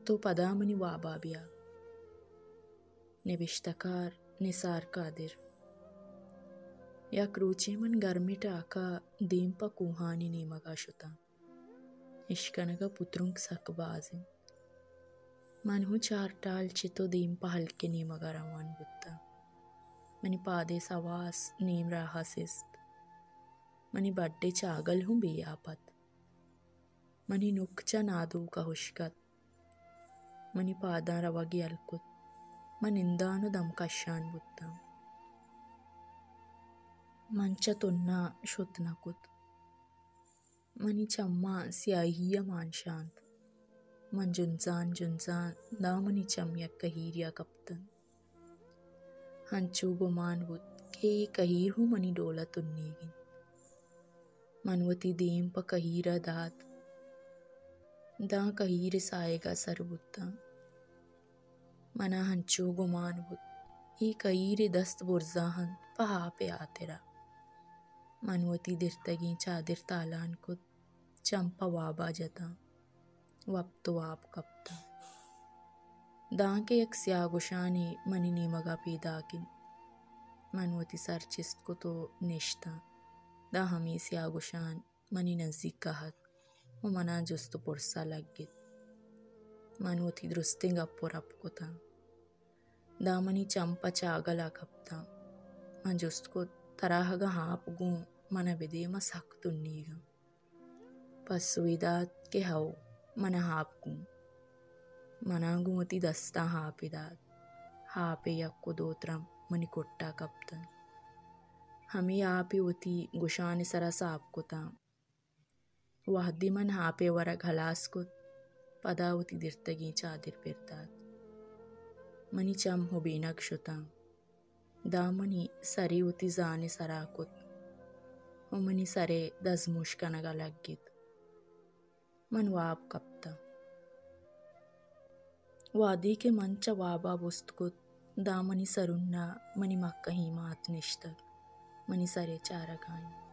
تو پدا منی وابا بیا۔ نبشتہ کار: نثار قادر۔ یک روچے من گرمیں ٹاکا دیم پہ کوہانی نیمگا شتاں۔ اشکنگا پترونک سک باز انت۔ من ہوں چار ٹال چتو دیم پہ ہلکے نیمگا روان بوتاں۔ منی پادے سواس، نیم راہا سست۔ منی بڈے چاگل ہوں بے آپ ات۔ منی نک چہ نادوکا ہشک ات۔ منی پاداں روگ یل کت۔ من نندان و دم کشان بوتاں۔ من چہ تنا شت نہ کت۔ منی چماں سیاہی ء مان شانت۔ من جنزان جنزان داں منی چم یک کہیریا کپتنت۔ ہنچو گمان بوت کہ اے کہیر ہوں منی ڈولا تنیگ انت۔ من وتی دیم پہ کہیرا دات، داں کہیر ساہگا سر بوتاں۔ منا ہنچو گمان بوت، اے کہیر دست برزا انت پہ آپے ہاترا۔ من وتی درتگیں چادر تالان کت، چم پہ وابا جتاں۔ وپت و واب کپتاں۔ دانکہ یک سیاہ گشانے منی نیمگا پیداک انت۔ من وتی سر چست کت و نشتاں۔ داں ہمے سیاہ گشان منی نزیکا اتک و منا جست و پرسا لگت۔ من وتی درستیں گپ و رپ کتاں۔ داں منی چم پہ چاگلا کپتاں۔ من جست کت، ترا اگاں آپ گوں منا بدے، من سک تنیگاں۔ پسوے دات کہ ہئو، منا آپ گوں۔ منا گوں وتی دستاں آپے دات۔ آپے یک و دو ترمپ منی کٹا کپتنت۔ ہمے آپے وتی گشان سرا ساپ کتاں۔ وہدے من آپے ورگ ہلاس کت، پدا وتی درتگیں چادر پر دات۔ منی چم ہبینگ شتاں۔ داں منی سرے وتی زانے سرا کت و منی سرے دزموش کنگا لگت۔ من واب کپتاں۔ وہدے کہ من چہ وابا بست کت، داں منی سرنا منی مکہیں مات نشتگ، منی سرے چارگا انت۔